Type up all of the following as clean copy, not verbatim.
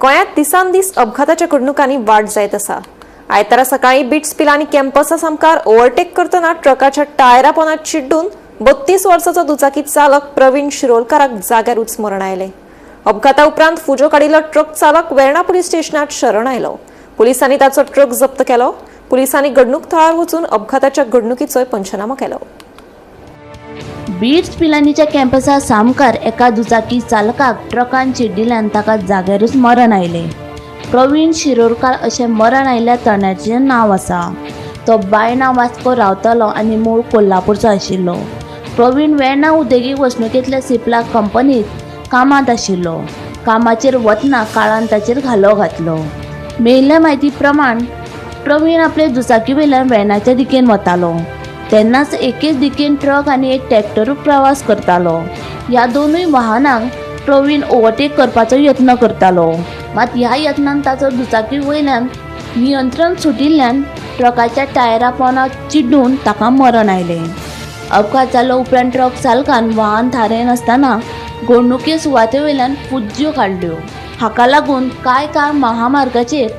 गोंयांत दिसान दीस अपघाताच्या घडणुकांनी वाड जायत आसा. आयतारा सकाळी बिट्स पिलानी कॅम्पसा सामकार ओव्हरटेक करतना ट्रकाच्या टायरा पोनात चिड्डून 32 वर्साचो दुचाकी चालक प्रवीण शिरोलकाराक जाग्यारूच मरण आयलें. अपघाता उपरांत फुजो काडिल्लो ट्रक चालक वेर्णा पुलीस स्टेशनात शरण आयलो. पुलिसांनी ताचो ट्रक जप्त केलो. पुलिसांनी घडणूक थळार वचून अपघाताच्या घडणुकीचोय पंचनामो केलो. बिट्स पिलानीच्या कॅम्पसा सामकार एका दुचाकी चालकाक ट्रकान चिड्डिल्ल्यान ताका जाग्यारूच मरण आयलें. प्रवीण शिरोडकार अशें मरण आयिल्ल्या तरणाट्याचें नांव आसा. तो बायणा वास्को रावतालो आनी मूळ कोल्हापूरचो आशिल्लो. प्रवीण वेर्णा उद्देगीक वसणुकेंतल्या सिप्ला कंपनीत कामांत आशिल्लो. कामाचेर वतना काळान ताचेर घालो घातलो. मेळिल्ल्या म्हायती प्रमाण प्रवीण आपले दुचाकी वयल्यान वेर्णाच्या दिकेन वतालो तेन्नाच एकेच दिकेन ट्रक आनी एक ट्रॅक्टर प्रवास करतालो. ह्या दोनूय वाहनांक प्रवीण ओव्हरटेक करपाचो यत्न करतालो. मात ह्या यत्नान ताचो दुचाकी वयल्यान नियंत्रण सुटिल्ल्यान ट्रकाच्या टायरा पोंदा चिड्डून ताका मरण आयलें. अपघात जालो उपरांत ट्रक चालकान वाहन थारयनासतना घडणुके सुवाते वयल्यान फुज्ज्यो काडल्यो. हाका लागून कांय काळ महामार्गाचेर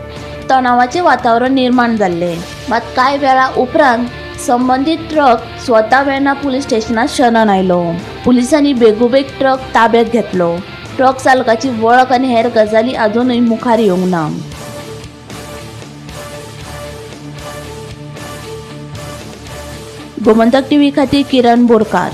तणावाचें वातावरण निर्माण जाल्लें. मात कांय वेळा उपरांत संबंदीत ट्रक स्वता वेर्णा पुलीस स्टेशनात शरण आयलो. पुलिसांनी बेगोबेग ट्रक ताब्यात घेतलो. ट्रक चालकाची वळख आनी हेर गजाली अजुनूय मुखार येवंक ना. गोमंतक टीव्ही खातीर किरण बोरकार.